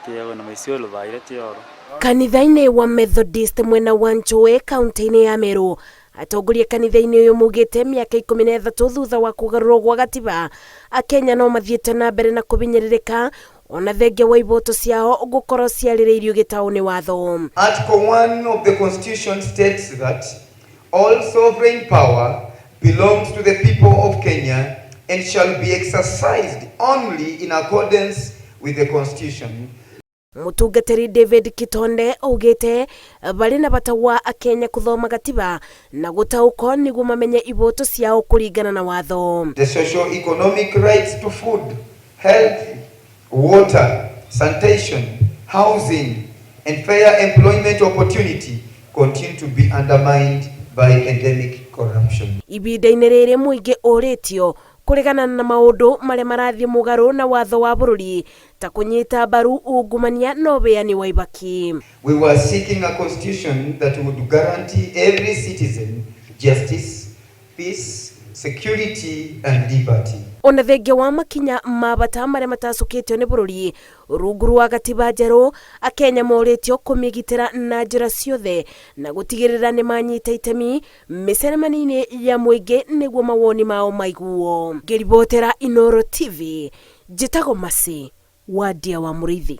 Tiego na Isiolo baire tioro. Kanitha-inĩ wa Methodist mwena wa Njũĩ kaunti-inĩ ya Meru, atongoria kanitha-inĩ ũyũ maugĩte mĩaka 13 thutha wa kũgarũrwo gwa gatiba, Akenya no mathiĩte na mbere na kũbinyĩrĩrĩka ona thengia wa iboto ciao gũkorwo ciarĩrĩirio gĩtaũ nĩ watho. Article 1 of the Constitution states that all sovereign power belongs to the people of Kenya and shall be exercised only in accordance with the Constitution. Mũtungatĩri David Kitonde augĩte barĩ na bata wa Akenya kũthoma gatiba na gũtaũkwo nĩguo mamenye iboto ciao kũringana na watho. The socio-economic rights to food, health, water, sanitation, housing, and fair employment opportunity continue to be undermined by endemic corruption. Ibinda-inĩ rĩrĩ mũingĩ ũrĩtio kũregana na maũndũ marĩa marathiĩ mũgarũ na watho wa bũrũri ta kũnyita mbaru ungumania na ũbeani wa ibaki. We were seeking a constitution that would guarantee every citizen justice, peace, security, and liberty. Ona thengia wa makinya ma bata marĩa matacũkĩtio nĩ bũrũri rungu rwa gatiba njerũ, Akenya morĩtio kũmĩgitĩra na njĩra ciothe na gũtigĩrĩra nĩ manyita itemi mĩcemanio-inĩ ya mũingĩ nĩguo mawoni mao maiguo. Ngĩribotera Inooro TV, njĩtagwo Mercy Wandia wa Mũrĩithi.